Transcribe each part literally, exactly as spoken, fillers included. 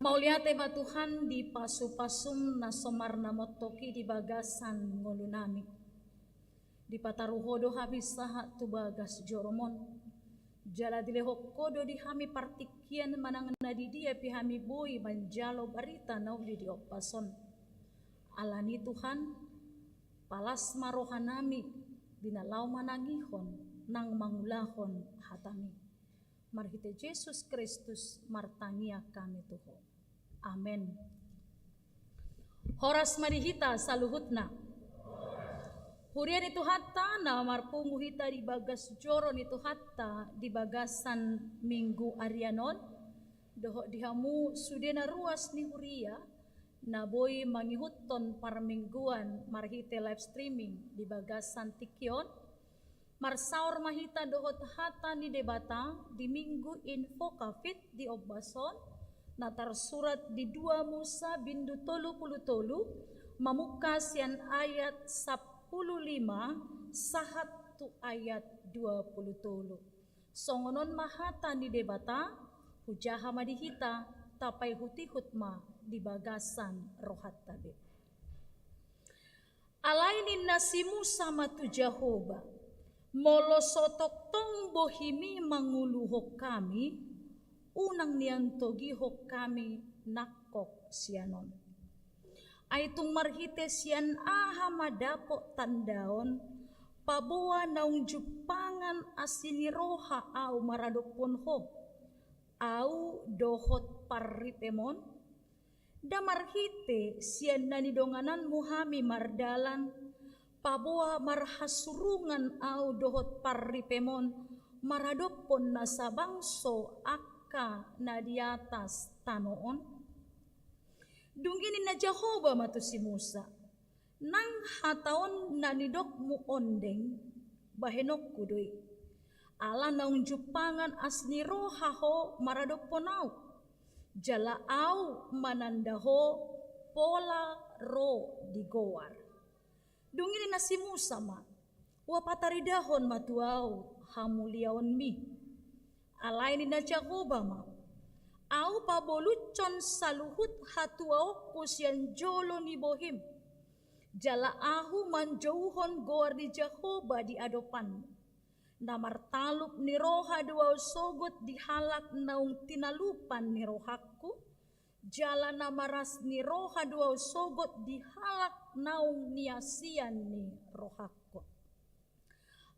Mauliate ma Tuhan di pasu-pasum na so marnamontok i di bagasan ngolunami. Dipataru Ho do hami sahat tu bagas joroMon. Jala dilehon Ho do di hami partingkian manang na di dia pe hami boi manjalo barita na uli di ombas on. Alani Tuhan, palas ma rohanami di na laho manangihon nang mangulahon hataMi. Marhite Jesus Kristus martangiang hami tu Ho. Amen. Horas ma di hita saluhutna. Huria ni Tuhanta na marpungu hita di bagas joro ni Tuhanta di bagasan minggu arian on, dohot di hamu sude na ruas ni huria na boi mangihuthon parmingguan marhite live streaming di bagasan tingki on. Marsaor ma hita dohot hata ni Debata di Minggu Invocavit di ombas on, na tarsurat di dua Musa bindu tolu pulu tolu, mamungka sian ayat sampulu lima sahat tu ayat dua pulu tolu. Songon on ma hata ni Debata, hujaha ma di hita, tapaihut-ihut ma di bagasan rohanta be. Alai ninna si Musa ma tu Jahowa, molo so tongtong bohiMi manguluhon hami, unang nian togihon hami nangkok sian on. Ai tung marhite sian aha ma dapot tandaon, paboa naung jumpangan asi ni roha ahu maradophon Ho, ahu dohot parripem on? Nda marhite sian na nidongananMu hami mardalan, paboa marhasurungan ahu dohot parripem on maradophon nasa bangso angka na di atas tano on? Dung i ninna Jahowa ma tu si Musa, nang hata on na nidokmu ondeng, bahenonku do i. Ala naung jumpangan asi ni roha ho maradophon ahu, jala ahu mananda ho pola ro di goar. Dung i ninna si Musa ma, ua pataridahon ma tu ahu hamuliaonmi. Alai ninna Jahowa ma, ahu pabolutson saluhut hatuaonku sian jolo ni bohim. Jala ahu manjouhon goar ni Jahowa di adopanmu. Na martalup ni roha do ahu sogot di halak naung tinalupan ni rohangku, jala na maras ni roha do ahu sogot di halak naung niasian ni rohangku.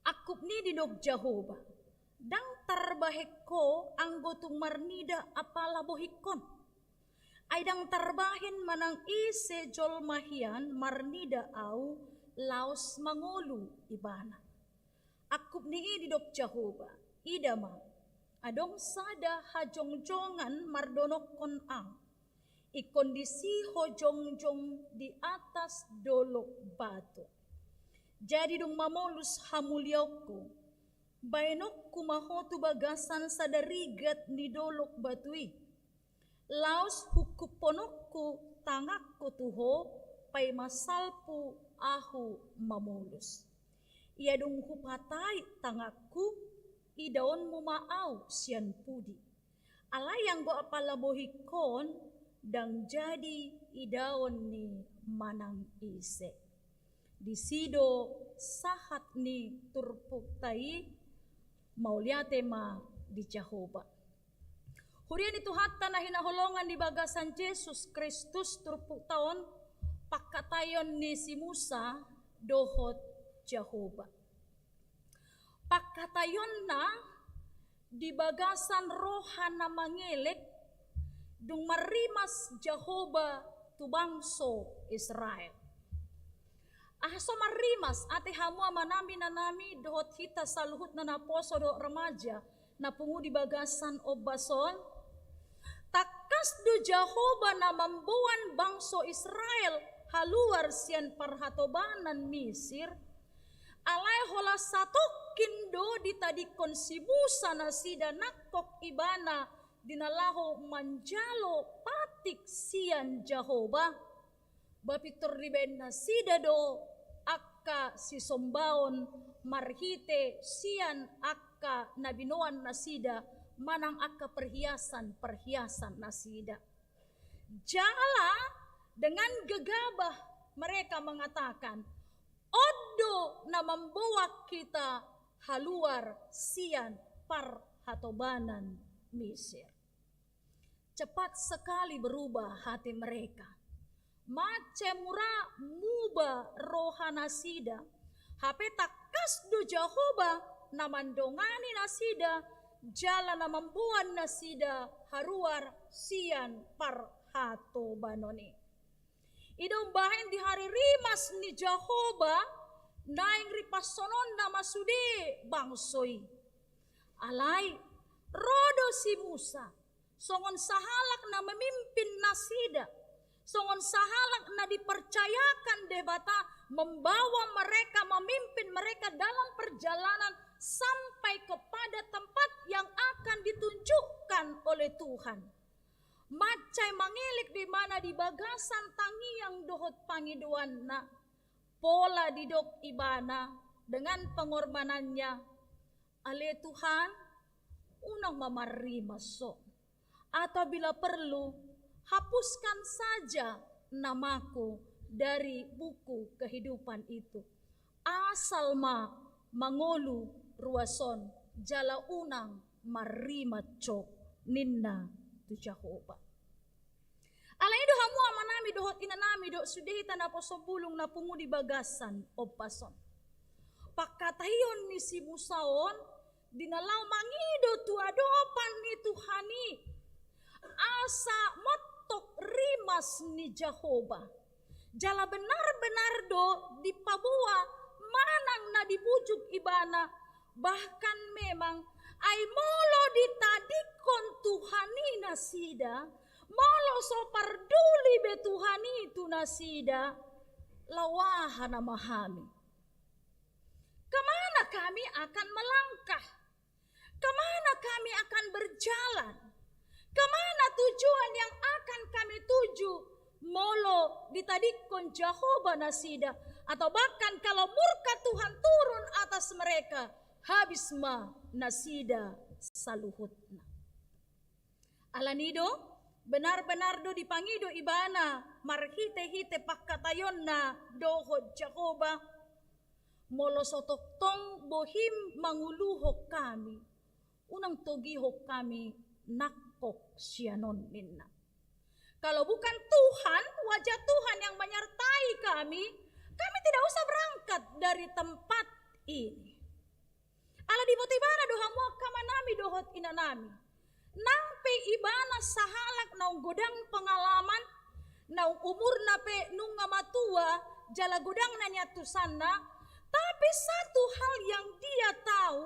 Angkup ni i didok Jahowa, ndang tarbahen ho anggo tung marnida apala bohingkon. Ai ndang tarbahen manang ise jolma hian marnida ahu laos mangolu ibana. Angkup ni i didok Jahowa, ida ma, adong sada hajongjongan mardonokkon ahu. Ingkon disi ho jongjong di atas dolok batu. Jadi dung mamolus hamuliaonku, baenonku ma ho tu bagasan sada rigat ni dolok batu i. Laos hungkuphononku tanganku tu ho, paima salpu ahu mamolus. Ia dung hupatait tanganku, idaonmu ma ahu sian pudi. Alai anggo apala bohingkon, ndang jadi idaon ni manang ise. Disi do sahat ni turpukta i. Mauliate ma di Jahowa. Huria ni Tuhanta na hinaholongan di bagasan Jesus Kristus, turpukta on pangkataion ni si Musa dohot Jahowa. Pangkataionna di bagasan roha na mangelek, dung marrimas Jahowa tu bangso Israel. Aha so marrimas, ate hamu amanami, inanami, dohot hita saluhutna naposo dohot remaja na pungu di bagasan ombas on? Tangkas do Jahowa na mamboan bangso Israel haluar sian parhatobanan Misir. Alai holan satongkin do ditadingkon si Musa nasida nangkok ibana di na laho manjalo patik sian Jahowa. Ba pintor dibaen nasida do angka sisombaon marhite sian angka na binoan nasida manang angka perhiasan-perhiasan nasida. Jala dengan gegabah mereka mengatakan, "On do na mamboan hita haluar sian parhatobanan Misir." Cepat sekali berubah hati mereka. Mansai mura muba roha nasida. Hape tangkas do Jahowa na mandongani nasida, jala na mamboan nasida haluar sian parhatobanon i. I do umbahen di ari rimas ni Jahowa, naeng ripashononna ma sude bangso i. Alai, ro do si Musa, songon sahalak na memimpin nasida, songon sahalak na dipercayakan Debata membawa mereka, memimpin mereka dalam perjalanan sampai kepada tempat yang akan ditunjukkan oleh Tuhan. Mansai mangelek do ibana di bagasan tangiang dohot pangidoanna, pola didok ibana dengan pengorbanannya, "Ale Tuhan, unang ma marrimas on. Atau bila perlu, hapuskan saja namaku dari buku kehidupan itu. Asal ma mangolu ruas on, jala unang marrimas on," ninna tu Jahowa. Alani i do hamu amanami dohot inanami dohot sude hita naposo bulung na pungu di bagasan ombas on, pangkataion ni si Musa on di na laho mangido tu adopan ni Tuhan i, asa montok rimas ni Jahowa. Jala benar-benar do dipaboa manang na dibujuk ibana, bahkan memang ai molo ditadingkon Tuhan i nasida, molo so parduli be Tuhan i tu nasida, laho aha nama hami? Kemana kami akan melangkah? Kemana kami akan berjalan? Kemana tujuan yang akan kami tuju molo ditadingkon Jahowa nasida? Atau bahkan kalau murka Tuhan turun atas mereka, habis ma nasida saluhutna. Alani i do, benar-benar do dipangido ibana marhite-hite pangkataionna dohot Jahowa, "Molo so tongtong bohim manguluhon hami, unang togihon hami nangkok sian on," ninna. "Kalau bukan Tuhan, wajah Tuhan yang menyertai kami, kami tidak usah berangkat dari tempat ini." Ala diboto ibana do hamu angka amanami dohot inanami. Nang pe ibana sahalak naung godang pengalaman, naung umurna pe nunga matua, jala godang na niantusanna, tapi satu hal yang dia tahu,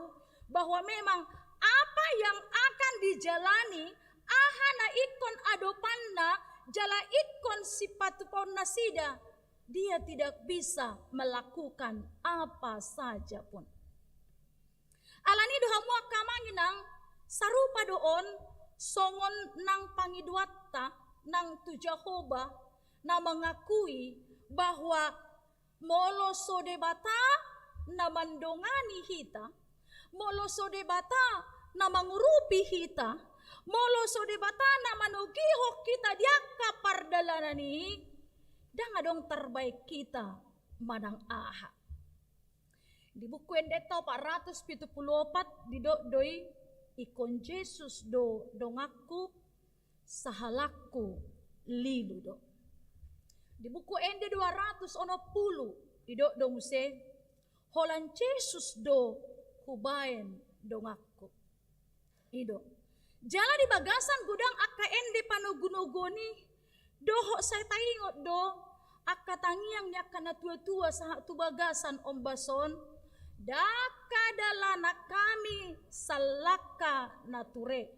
bahwa memang apa yang akan dijalani, aha na ingkon adopanna, jala ingkon sipatupaon nasida, dia tidak bisa melakukan apa saja pun. Alani do hamu angka amang inang, sarupa do on songon nang pangidoanta nang tu Jahowa, na mengakui bahwa molo so Debata na mandongani hita, molo so Debata na mangurupi hita, molo so Debata na manogihon hita di angka pardalanan i, ndang adong tarbaen hita manang aha. Di buku Ende ta opat ratus pitu pulu opat didok do i, "Ingkon Jesus do donganku, sahalakku lilu do." Di buku Ende dua ratus onom pulu didok do muse, "Holan Jesus do hubaen donganku." I do. Jala di bagasan godang angka ende panogunoguon i, dohot sai taingot do angka tangiang ni angka natuatua sahat tu bagasan ombas on, "Ndang hadalanan hami salangka na ture,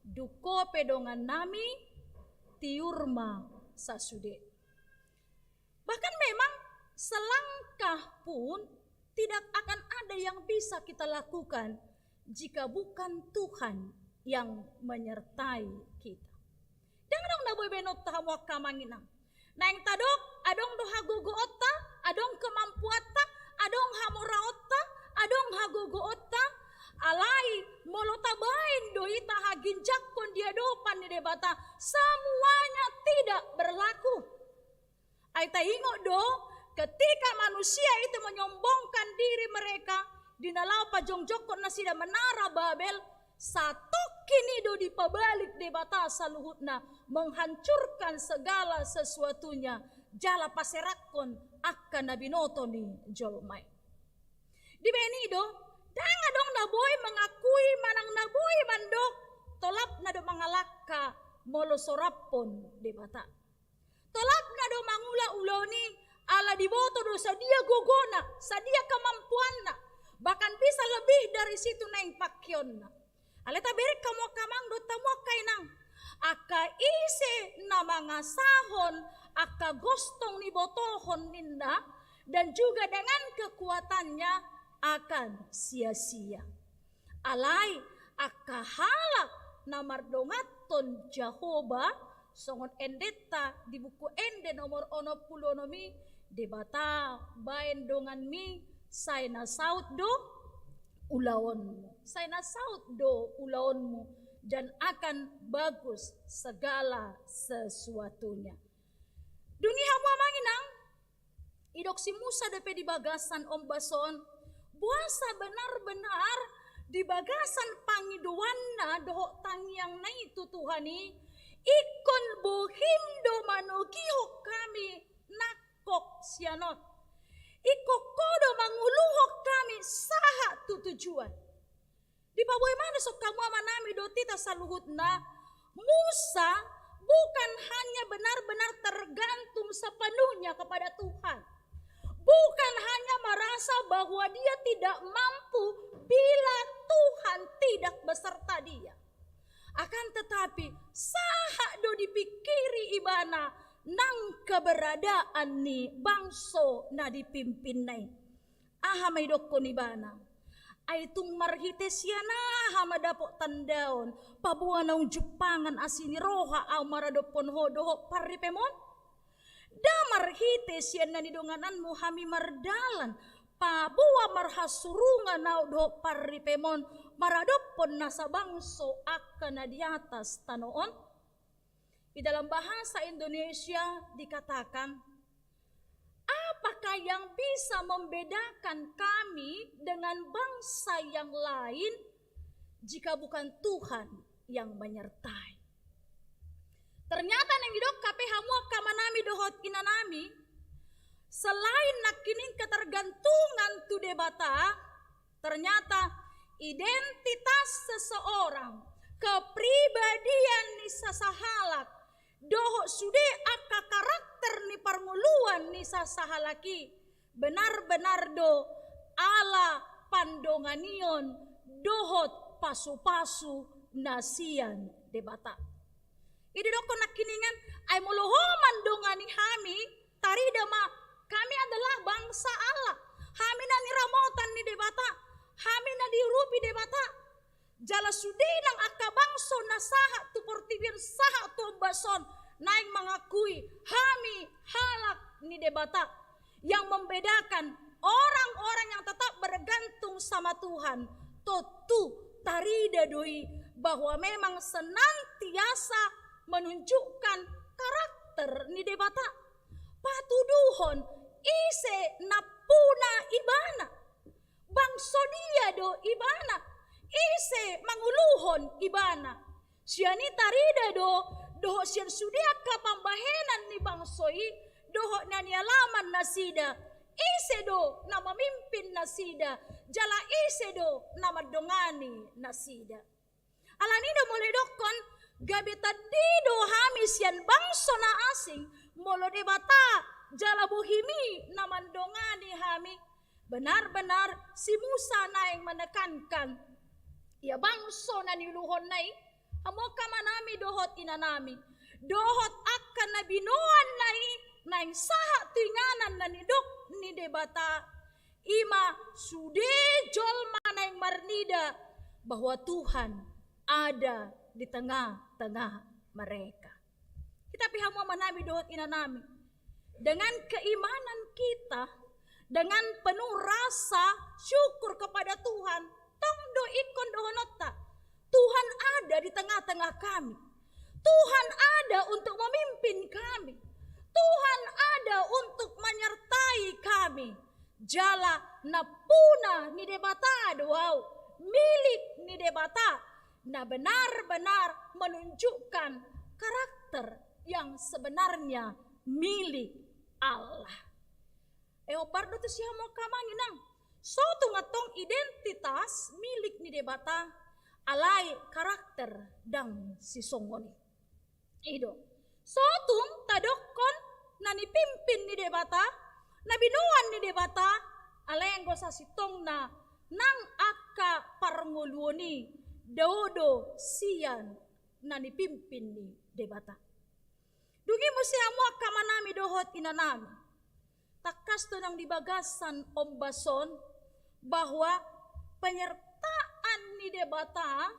dung ho pe dongannami tiur ma sasude." Bahkan memang selangkah pun tidak akan ada yang bisa kita lakukan jika bukan Tuhan yang menyertai kita. Ndang adong na boi baenonta hamu angka amang inang. Naeng tadok, adong do hagogoonta, adong kemampuanta, adong hamoraonta, adong hagogoonta, alai molo tabaen do hita haginjangkon di adopan ni Debata, semuanya tidak Ai taingot do, ketika manusia itu menyombongkan diri mereka, di na laho pajongjongkon nasida menara Babel, satongkin i do dipabalik Debata saluhutna, menghancurkan segala sesuatunya, jala paserakkon angka na binoto ni jolma i. Dibaen i do, ndang adong na boi mengakui manang na boi mandok, tolapna do mangalangka molo so rap Debata. Tolapna do mangula ulaon i, ala diboto do sadia gogona, sadia kemampuanna, bahkan bisa lebih dari situ naeng pangkeonna. Alai tabereng hamu angka amang dohot hamu angka inang, angka ise na mangasahon angka gostong ni botohon ninna, dan juga dengan kekuatannya akan sia-sia. Alai angka halak na mardonganhon Jahowa, songon endenta di Buku Ende nomor onom pulu onom i, Debata baen donganmi, sai na saut do ulaonmu. Sai na saut do ulaonmu, dan akan bagus segala sesuatunya. Dung i hamu amang inang, didok si Musa dope di bagasan ombas on, boasa benar-benar di bagasan pangidoanna dohot tangiangna i tu Tuhan i, ingkon bohim do manogihon hami nangkok sian on. Ingkon ho do manguluhon hami sahat tu tujuan. Dipaboa ma hamu angka amang nami dohot hita saluhutna, Musa bukan hanya benar-benar tergantung sepenuhnya kepada Tuhan. Bukan hanya merasa bahwa dia tidak mampu bila Tuhan tidak beserta dia. Akan tetapi, sahat do dipingkiri ibana nang keberadaan ni bangso na dipimpinna i. Aha ma didokkon ibana? Ai tung marhite sian aha ma dapot tandaon, paboa naung jumpangan asi ni roha ahu maradophon ho dohot parripem on? Nda marhite sian na nidongananmu hami mardalan, paboa marhasurungan ahu dohot parripem on maradophon nasa bangso angka na di atas tano on? Di dalam bahasa Indonesia dikatakan, apakah yang bisa membedakan kami dengan bangsa yang lain jika bukan Tuhan yang menyertai? Ternyata naeng didok hape hamu angka amanami dohot inanami, selain nangkining ketergantungan tu Debata, ternyata identitas seseorang, kepribadian ni sasahalak, dohot sude angka karakter ni parngoluan ni sasahalak i, benar-benar do ala pandonganion dohot pasu-pasu na sian Debata. I didokkon nangkiningan, ai molo ho mandongani hami, tarida ma, kami adalah bangsa Allah. Hami na niramotan ni Debata. Hami na diurupi Debata. Jala sude nang angka bangso na sahat tu portibi on, sahat tu ombas on, naeng mangakui hami halak ni Debata. Yang membedakan orang-orang yang tetap bergantung sama Tuhan, tontu tarida do i bahwa memang senantiasa menunjukkan karakter ni Debata. Patuduhon ise nampuna ibana, bangso dia do ibana, ise manguluhon ibana. Sian i tarida do, dohot sian sude angka pambahenan ni bangso i, dohot na nialaman nasida, ise do na mamimpin nasida, jala ise do na mandongani nasida. Alani do molo didokkon, gabe tandi do hami sian bangso na asing, molo Debata jala bohimi na mandongani hami. Benar-benar si Musa naeng menekankan, ia bangso na niuluhonna i, hamu angka amanami dohot inanami, dohot angka na binoanna i, naeng sahat tu inganan na nidok ni Debata, i ma sude jolma naeng marnida bahwa Tuhan ada di tengah-tengah mereka. Hita pe hamu amanami dohot inanami, dengan keimanan kita, dengan penuh rasa syukur kepada Tuhan, tong do ingkon dohononta, Tuhan ada di tengah-tengah kami. Tuhan ada untuk memimpin kami. Tuhan ada untuk menyertai kami. Jala nampuna ni Debata do au, milik ni Debata, na benar-benar menunjukkan karakter yang sebenarnya milik Allah. E, hombar do tusi hamu angka amang inang. Sotung antong identitas milik ni Debata, alai karakter ndang sisongon i. I do. Sotung tadokkon na nipimpin ni Debata, na binoan ni Debata, alai anggo sasintongna nang angka parngoluon i dao do sian na nipimpin ni Debata. Dung i muse hamu angka amanami dohot inanami. Tangkas do nang di bagasan ombas on bahwa penyertaan ni Debata,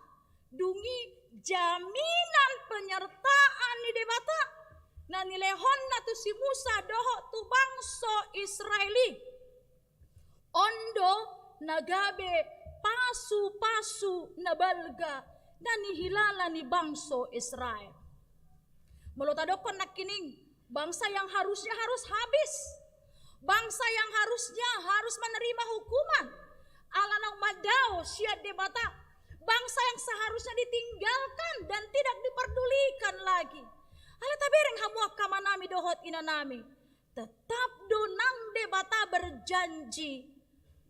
dung i jaminan penyertaan ni Debata na nilehonna tu si Musa dohot tu bangso Israel i. On do na gabe pasu-pasu na balga na nihilala ni bangso Israel. Molo tadokkon nangkining, bangsa yang harusnya harus habis, bangsa yang harusnya harus menerima hukuman, ala naung mandao sian Debata, bangsa yang seharusnya ditinggalkan dan tidak diperdulikan lagi. Alai tabereng hamu angka amanami dohot inanami, tetap do nang Debata berjanji,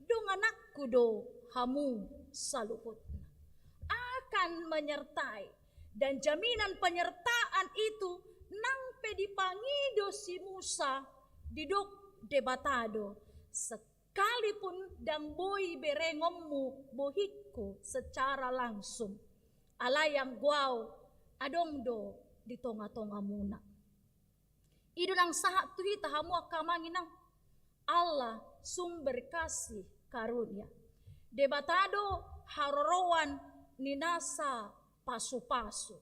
dongananku do hamu saluhutna, akan menyertai. Dan jaminan penyertaan itu nang pe dipangido si Musa, didok Debata do, sekalipun ndang boi berengonmu bohingku secara langsung, alai anggo au adong do di tonga-tongamuna. I do nang sahat tu hita hamu angka amang inang, Allah sumber kasih karunia. Debata do haroroan ni nasa pasu-pasu.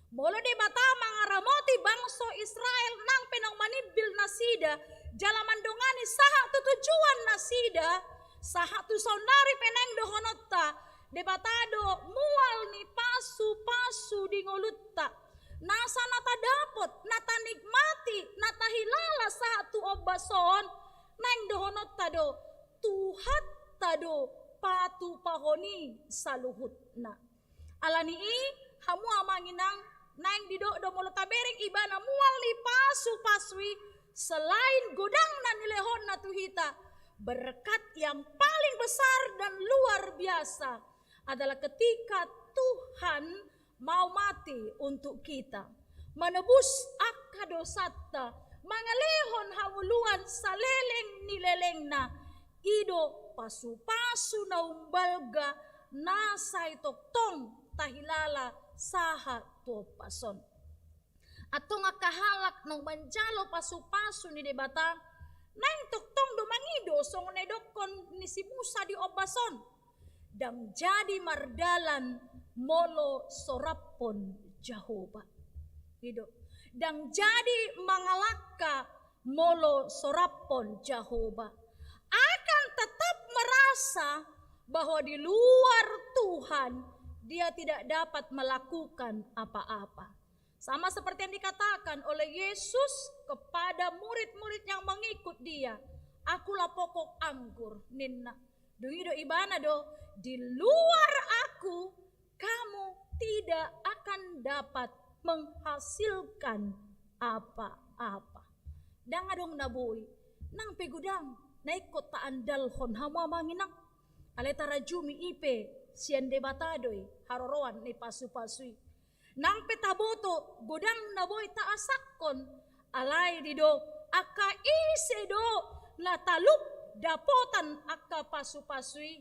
Molo Debata mangaramoti bangso Israel nang pe naung manimbil nasida jala mandongani sahat tu tujuan nasida, sahat tu saonnari pe naeng dohononta, Debata do mual ni pasu-pasu di ngolunta. Nasa na tadapot, na tanikmati, na tahilala sahat tu ombas on, naeng dohononta do, Tuhanta do patupahon i saluhutna. Ala ni i, hamu amang inang, naeng didok do molo tabereng Ibana mual ni pasu-pasu i, selain godang na nilehonna tu hita, berkat yang paling besar dan luar biasa adalah ketika Tuhan mau mati untuk kita, menebus angka dosanta, mangalehon hangoluan saleleng ni lelengna. I do pasu-pasu na umbalga na sai tongtong tahilala sahat tu ombas on. Antong angka halak naung manjalo pasu-pasu ni Debata, naeng tongtong do mangido songon na didokkon ni si Musa di ombas on. Ndang jadi mardalan molo so rap Jahowa. I do. Ndang jadi mangalangka molo so rap Jahowa. Akan tetap merasa bahwa di luar Tuhan, dia tidak dapat melakukan apa-apa. Sama seperti yang dikatakan oleh Yesus kepada murid-murid yang mengikut Dia, "Akulah pokok anggur," ninna. Dung i do Ibana do, "Di luar Aku, kamu tidak akan dapat menghasilkan apa-apa." Ndang adong na boi, nang pe godang na ingkon taandalhon hamu amang inang. Alai tarajumi i pe sian Debata do i haroroan ni pasu-pasu i. Nang pe taboto godang na boi taasahon, alai didok angka ise do na talup dapotan angka pasu-pasu i,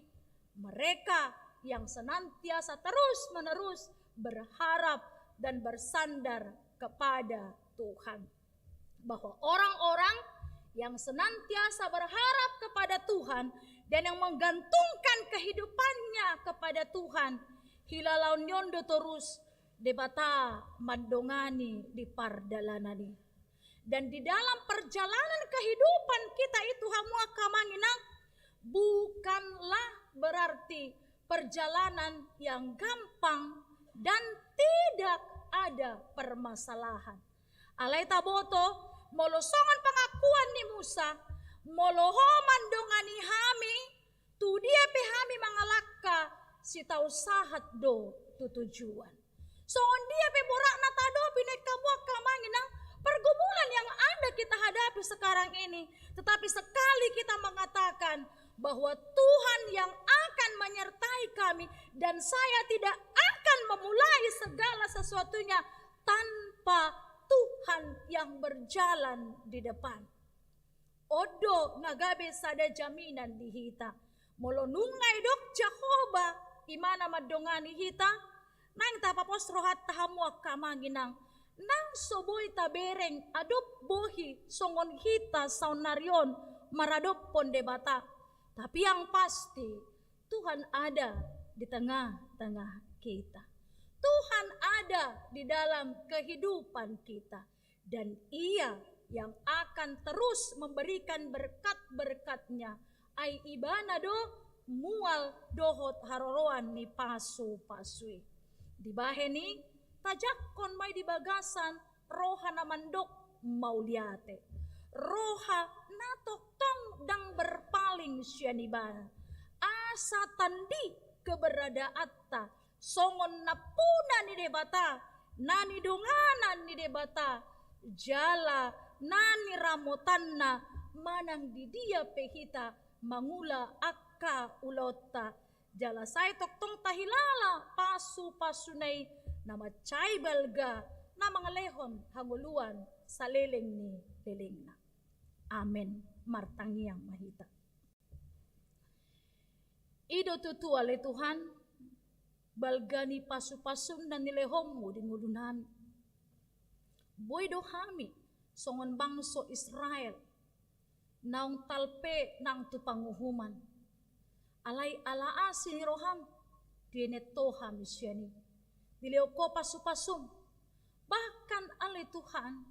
mereka yang senantiasa terus-menerus berharap dan bersandar kepada Tuhan. Bahwa orang-orang yang senantiasa berharap kepada Tuhan dan yang menggantungkan kehidupannya kepada Tuhan, hilalaonna on do torus Debata mandongani di pardalanan i. Dan di dalam perjalanan kehidupan kita itu, hamu angka amang inang, bukanlah berarti perjalanan yang gampang dan tidak ada permasalahan. Alai taboto, molo songon pengakuan Tuhan ni Musa, molo ho mandongani hami, tu dia pe hami mangalangka, sitau sahat do tu tujuan. Songon dia pe boratna tahadopi nuaeng hamu angka amang inang, pergumulan yang ada kita hadapi sekarang ini, tetapi sekali kita mengatakan bahwa Tuhan yang akan menyertai kami dan saya tidak akan memulai segala sesuatunya tanpa Tuhan yang berjalan di depan. On do na gabe sada jaminan di hita. Molo nunga didok Jahowa, imana mandongani hita, naeng tapapos rohanta hamu angka amang inang, nang so boi tabereng adop bohi songon hita saonnari on maradophon Debata. Tapi yang pasti, Tuhan ada di tengah-tengah kita. Tuhan ada di dalam kehidupan kita. Dan Ia yang akan terus memberikan berkat-berkat-Nya, ai Ibana do mual dohot haroroan ni pasu-pasu i. Dibahen i, tajangkon ma i di bagasan roha na mandok mauliate. Roha na tongtong ndang berpaling sian Ibana. Asa tandi keberadaanta songon nampuna ni Debata, na nidonganan ni Debata, jala na niramotanna manang di dia pe hita mangula angka ulaonta. Jala sai tongtong tahilala pasu-pasuna i na mansai balga, na mangalehon hangoluan saleleng ni lelengna. Amen. Martangiang ma hita. I do tutu ale Tuhan, balga ni pasu-pasum na nilehonmu di ngolunami. Boi do hami songon bangso Israel, naung talpe nang tu panguhuman. Alai ala asi ni roham, dienet ho hami sian i. Dilehon ho pasu-pasum. Bahkan ale Tuhan,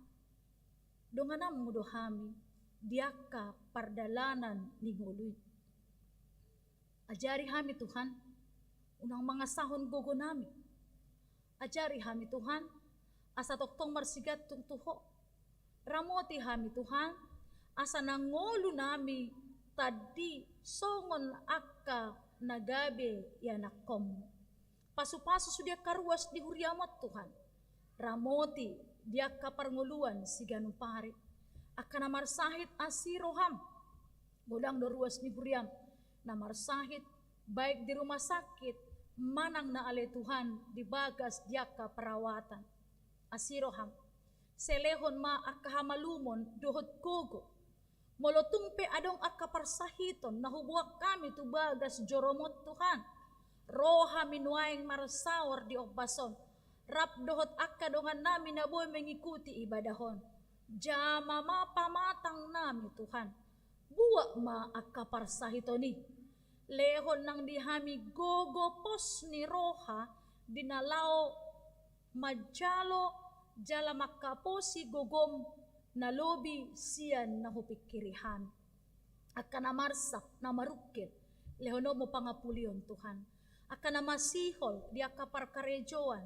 dongananmu do hami di angka pardalanan ni ngolu i. Ajari hami Tuhan, unang mangasahon gogonami. Ajari hami Tuhan, asa tongtong marsigantung tu Ho. Ramoti hami Tuhan, asa na ngolunami tandi songon angka na gabe ianakkonmu. Pasu-pasu sude angka ruas di huriam on Tuhan. Ramoti di angka parngoluan siganup ari. Angka na marsahit asi roham. Godang do ruas ni huriam na marsahit, baik di rumah sakit manang na ale Tuhan di bagas di angka perawatan. Asi roham, selehon ma angka hamalumon dohot gogo. Molo tung pe adong angka parsahiton na huboan hami tu bagas joroMon Tuhan, ro hami nuaeng marsaor di ombas on, rap dohot angka dongannami na boi mengikuti ibadah on. Jama ma pamatangnami Tuhan. Buat ma angka parsahiton i. Lehon nang di hami gogo pos ni roha di na laho manjalo jala mangkaposi gogom na lobi sian na hupingkiri hami. Angka na marsak, na marungkil, lehononmu pangapulion Tuhan. Angka na masihol di angka parkarejoan,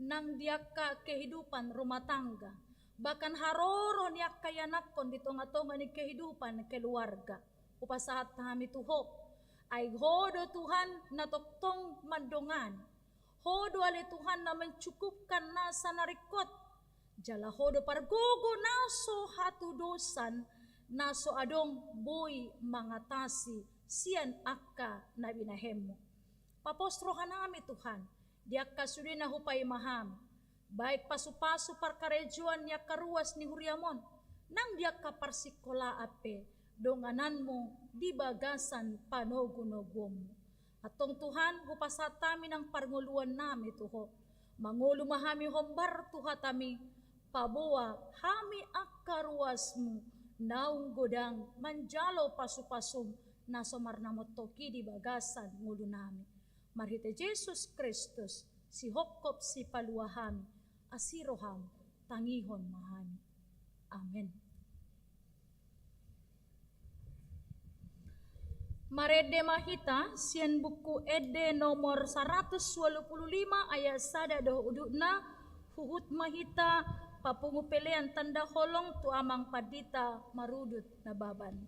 nang di angka kehidupan rumah tangga, bahkan haroro ni angka ianakkon di tonga-tonga ni kehidupan keluarga. Hupasahat hami tu Ho. Ai Ho do Tuhan na tongtong mandongani. Ho do ale Tuhan na mencukupkan nasa na ringkot. Jala Ho do pargogo na so hatudosan, na so adong boi mangatasi sian angka na binahenmu. Papos rohanami Tuhan, di angka sude na hupaima hami, baik pasu-pasu parkarejoan ni angka ruas ni huriam on, nang di angka parsikolaan pe dongananmu di bagasan panogunoguonmu. Antong Tuhan, hupasahat hami nang parngoluannami tu Ho. Mangolu ma hami hombar tu hatami, paboa hami angka ruasmu naung godang manjalo pasu-pasum na so marnamontok i di bagasan ngolunami. Marhite Jesus Kristus, sihophop sipalua hami, asi roham, tangihon ma hami. Amen. Marende ma hita sian Buku Ende nomor saratus ualu pulu lima ayat sada dohot udutna, huhut ma hita Papungu pelean tanda holong tu Amang Pandita Marudut Nababan.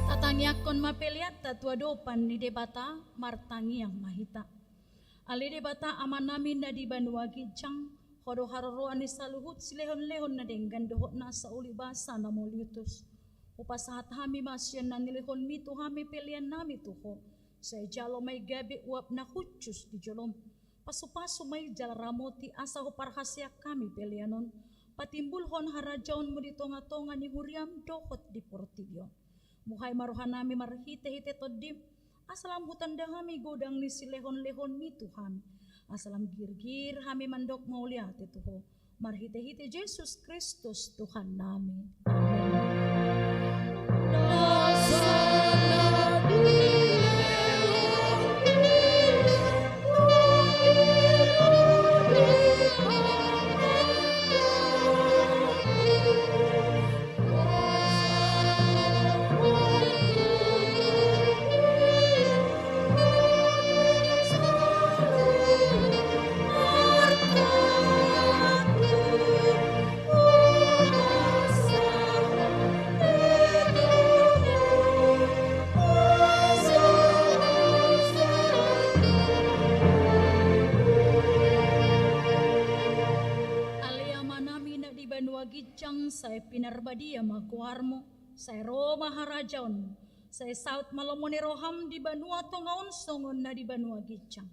Tatangiangkon ma peleanta tu adopan ni Debata. Martangiang ma hita. Ale Debata Amanami na di banua ginjang, Ho do haroroan ni saluhut silehonlehon na denggan dohot nasa ulibasa na mauliutus. Hupasahat hami ma sian na nilehonmi tu hami peleannami tu Ho. Sai jalo ma i gabe uap na hushus di jolom. Pasupasu ma i jala ramoti asa huparhaseang hami pelean on patimbulhon harajaonmu di tongatonga ni huriam dohot di portibi on. Buhai ma rohanami marhitehite Tondim, asa lam hutanda hami godang ni silehonlehonmi tu hami, asa lam girgir hami mandok mauliate tu Ho. Marhitehite Jesus Kristus Tuhannami. Amen. Ginjang, sai pinarbadia ma goarmu, sai ro ma harajaonmu, sai saut ma lomo ni roham di banua tonga on songon na di banua ginjang.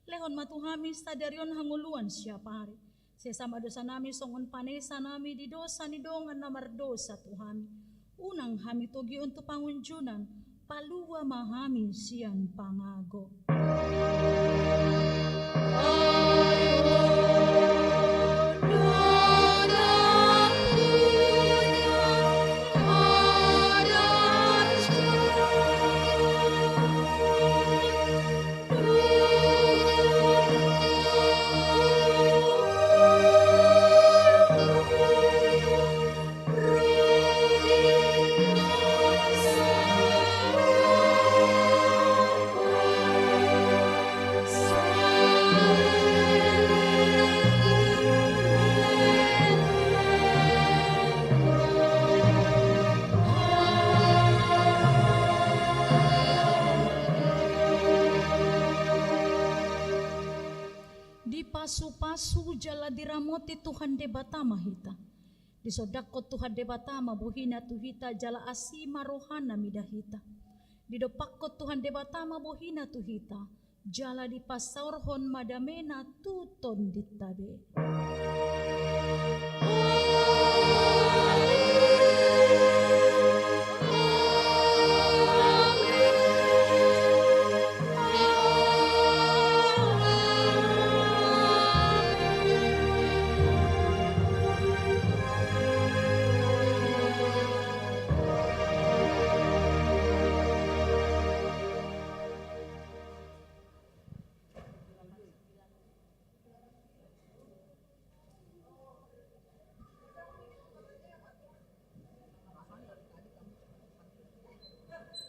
Lehon ma tu hami sadari on hangoluan siapari. Sesa ma dosanami songon panesanami di dosa ni dongan na mardosa tu hami. Unang hami togihon tu pangunjunan, palua ma hami sian pangago. Dipasupasu jala diramoti Tuhan Debata ma hita. Disondangkon Tuhan Debata ma bohina tu hita jala asi ma rohana mida hita. Didompakkon Tuhan Debata ma bohina tu hita, jala dipasaorhon ma damena tu tondinta be.